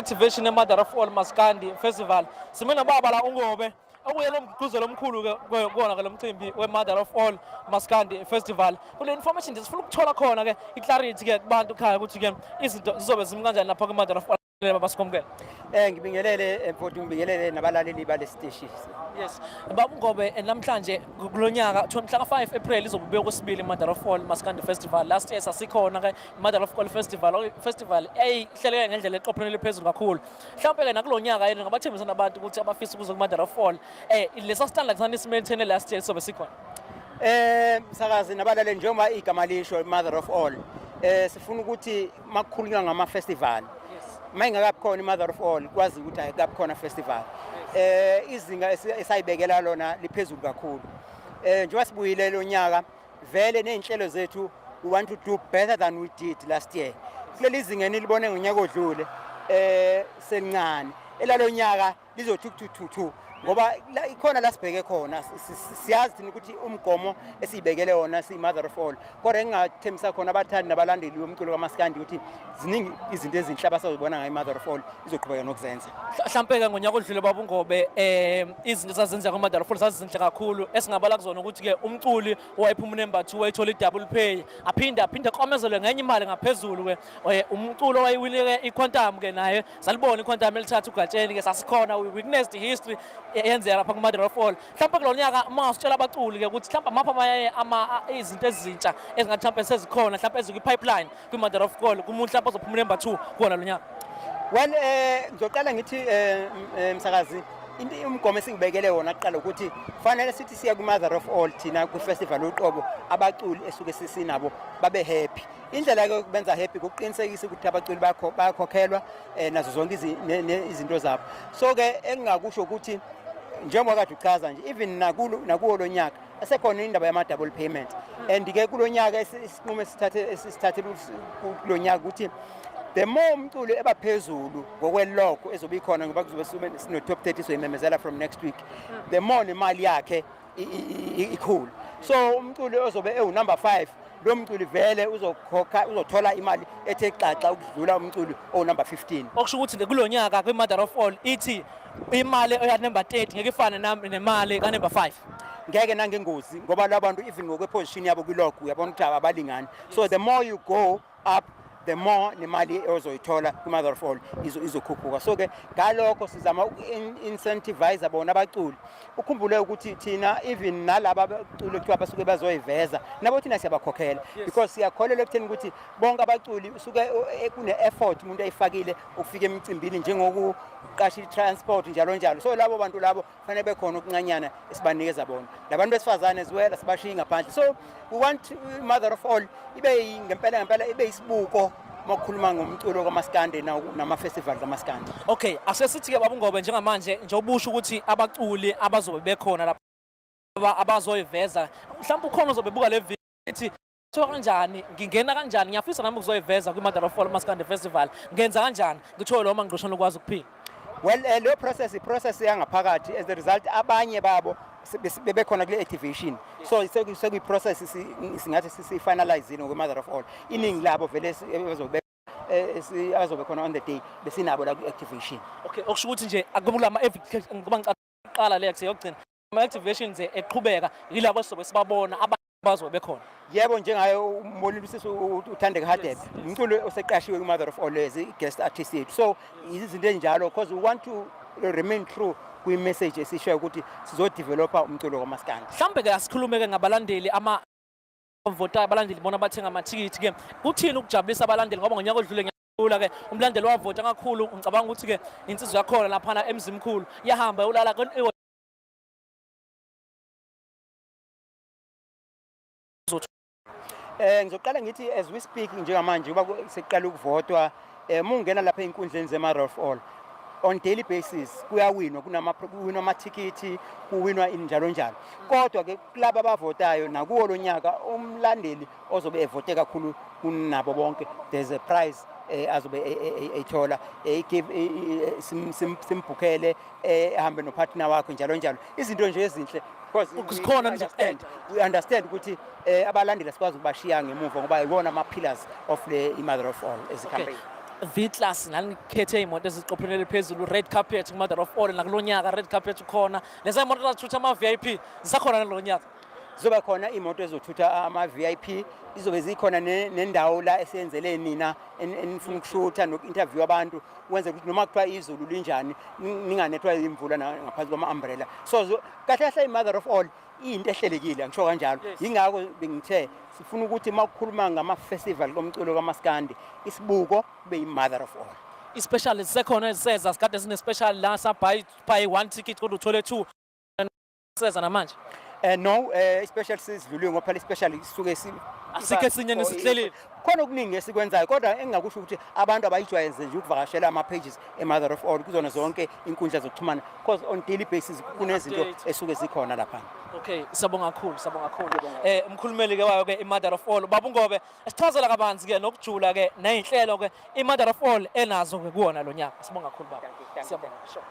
Activation e-Mother of All Maskandi Festival. Sime nobaba la uNgobe, okuye lo mgqugquzeli omkhulu ke kuwona ke lo mcimbi we-Mother of All Maskandi Festival. Kule information nje sifuna ukuthola khona ke i-clarity ke kubantu ekhaya ukuthi ke izinto zizobe zimi kanjani lapha kwi-Mother of All. Baba, sikwamukele. Ngibingelele, mfowethu, ngibingelele nabalaleli balesiteshi. Yes. Baba Ngobe, namhlanje kulonyaka mhla ka-5 April izobe ubekwa kwesibili i-Mother of All Maskandi Festival. Last year sasikhona ke Mother of All Festival eyihleleke ngendlela eqophelele phezulu kakhulu. Mhlawumbe ke nakulonyaka yena ngabathembisa nabantu ukuthi abafisa ukuza ku-Mother of All lesa standard sanisi-maintain last year sobe sikhona. Msakazi nabalaleli, njengoba igama lisho, Mother of All, sifuna ukuthi makukhulunywa ngama festival, mayingakabi khona i-Mother of All, kwazi ukuthi ayikabi khona festival. Izinga esayibekela lona liphezulu kakhulu. Njengoba sibuyile lo nyaka vele nezinhlelo zethu, we want to do better than we did last year. Kuleli zinga enilibone ngonyaka odlule selincane, elalo nyaka lizothi ukuthuthu ngoba ikhona la sibheke khona. Siyazi thina ukuthi umgomo esiyibekele wona siyi-Mother of All, kodwa engingathembisa khona abathandi nabalandeli bomculo kamaskandi ukuthi ziningi izinto ezinhle abasazibona ngayo i-Mother of All, izoqhubeka nokuzenza. Mhlampe ke ngonyaka odlule, baba uNgobe, izinto ezazenza kwi-Mother of All zazizinhle kakhulu, esingabala kuzona ukuthi ke umculi owayephuma number 2 wayethola i-double pay, aphinde aklomezelwe ngenye imali ngaphezulu ke. Umculo owayiwinike i-Quantum ke naye salibona i-Quantum elithatha uGatsheni ke, sasikhona, we witnessed history eyenzeka lapha ku-Mother of All. Mhlawumbe kulo nyaka uma usitshela abaculi ke ukuthi mhlawumbe amapha amanye ama izinto ezintsha ezingathi mhlawumbe sezikhona, mhlawumbe ezikwi-pipeline kwi-Mother of All, kumuntu mhlawumbe ozophuma number 2 kuwona lo nyaka. Well, ngizoqala ngithi, msakazi, into umgomo esingibekele wona kuqala ukuthi fanele sithi siya ku-Mother of All thina kwi-festival uqobo, abaculi esuke sisinabo babe happy. Indlela ke yokubenza happy kuqinisekisa ukuthi abaculi bakho bayakhokhelwa nazo zonke izinto zabo. So ke engingakusho ukuthi njengoba kade uchaza nje, even nakulo nakuwo lo nyaka asekhona indaba yama double payment, and ke kulo nyaka isinqumo esithathe kulo nyaka ukuthi the more umculo ebaphezulu ngokwe-log ezobe ikhona, ngoba kuzobe sino top 30 soyimemezela from next week, the more nemali yakhe ikhulu. So umculi ozobe ewu-number 5, lo mculi vele uzokhokha, uzothola imali ethe xaxa ukudlula umculi owu-number 15. Okusho ukuthi kulo nyaka kwi-Mother of All ithi imali eya number 30 ngeke ifane nemali ka number 5. Ngeke nangengozi, ngoba labo bantu even ngokwe-position yabo kwi-log uyabona ukuthi abalingani. So the more you go up, the more nemali ozoyithola kwi-Mother of All izokhuphuka. So ke ngalokho sizama uku-incentivize bona abaculi. Ukhumbule ukuthi thina even nalaba abaculi ekuthiwa basuke bazoyiveza nabo, thina siyabakhokhela because siyakholelwa ekutheni ukuthi bonke abaculi usuke kune-effort umuntu ayifakile ukufika emcimbini, njengokuqasha i-transport, njalo njalo. So labo bantu labo fanele bekhona okuncanyana esibanikeza bona. Labantu besifazane as well asibashiyi ngaphandle. So we want Mother of All ibe ngempela ngempela ibe isibuko uma kukhuluma ngomculo kamaskandi nama-festival kamaskandi. Okay, ase sithi-ke, baba uNgobe, njengamanje nje ubusho ukuthi abaculi abazobe bekhona lapha abazoyiveza, mhlawumbe ukhona ozobe buka le video ethi, "Kuthiwa kanjani, ngingena kanjani? Ngiyafisa nami ukuzoyiveza kwi-Mother of All Maskandi Festival. Ngenza kanjani ngithole lo mangqoshana ukwazi ukuphila?" Well, leyo process, i-process yangaphakathi. As a result, abanye babo bebekhona kule activation, so sekuyi-process singathi sisifinalizile ngokwe-Mother of All. Iningi labo vele abazobe khona on the day besinabo la kwi-activation. Okay, okusho ukuthi nje akulama ngoba ngicaqala le yokugcina ama-activations eqhubeka, yilabo esizobe sibabona abazobe bekhona. Yebo, njengayo umbonile usisi uThandeka Hadebe, umculo oseqashiwe kwi-Mother of All as i-guest artist yethu. So izinto ezinjalo, because we want to remain true kwi-message esishoyo ukuthi sizodevelopa umculo kamaskandi. Mhlawumbe-ke asikhulume-ke ngabalandeli ama votayo, abalandeli bona bathenga amathikithi-ke. Kuthini ukujabulisa abalandeli? Ngoba ngonyaka odlule ngiyakhumbula-ke umlandeli wavota kakhulu, ngicabanga ukuthi-ke insizwa yakhona laphana eMzimkhulu yahamba yolala. Ngizoqala ngithi as we speak njengamanje kuba sekuqala ukuvotwa, mungena lapha einkundleni ze-Mother of All on daily basis kuyawinwa, kunama kuwinwa amathikithi, kuwinwa njalo njalo. Kodwa ke kulaba abavotayo nakuwo lo nyaka, umlandeli ozobe evote kakhulu kunabo bonke, there's a prize azobe eyithola, give simbhukhele ehambe no-partner wakhe, njalo njalo, izinto nje ezinhle because Zikhona. We understand ukuthi abalandeli asikwazi ukubashiya ngemuva ngoba iwona ama-pillars of le i-Mother of All as a campaign. V class nanikhethe iy'moto eziqophelele phezulu, red carpet ku-Mother of All nakulo nyaka red carpet ukhona. Leza moto ezithutha ama-VIP zisakhona nalo nyaka? Zizoba khona iy'moto ezizothutha ama-VIP, izobe zikhona nendawo la esiyenzele nina enifuna ukushutha noku-interview abantu, wenze ukuthi noma kuthiwa izulu linjani ninganethwa imvula ngaphansi kwama-umbrella. So kahle kahle i-Mother of All iyinto ehlelekile, angisho kanjalo. Yingakho bengithe sifuna ukuthi uma kukhuluma ngama-festival komculo kamaskandi, isibuko kube yi-Mother of All. I-special zisekhona eziseza? Sikade sine-special la sa-buy buy one ticket kodwa uthole two, seza namanje? No, special sizidluliwe ngoba phela i-special isuke si Asikho esinye nesihlelile? Khona okuningi esikwenzayo, kodwa engingakusho ukuthi abantu abayijwayeze nje ukuvakashela ama-pages e-Mother of All kuzona zonke inkundla zokuxhumana, because on daily basis kunezinto Update. esuke zikhona laphana. Okay, siyabonga kakhulu, siyabonga kakhulu. Umkhulumeli ke wayo ke i-Mother of All, Baba uNgobe, sichazela kabanzi ke nokujula ke nezinhlelo ke i-Mother of All enazo ke kuwona lo nyaka. Sibonga kakhulu, baba. Thank you, thank you. Siyabonga. Sure.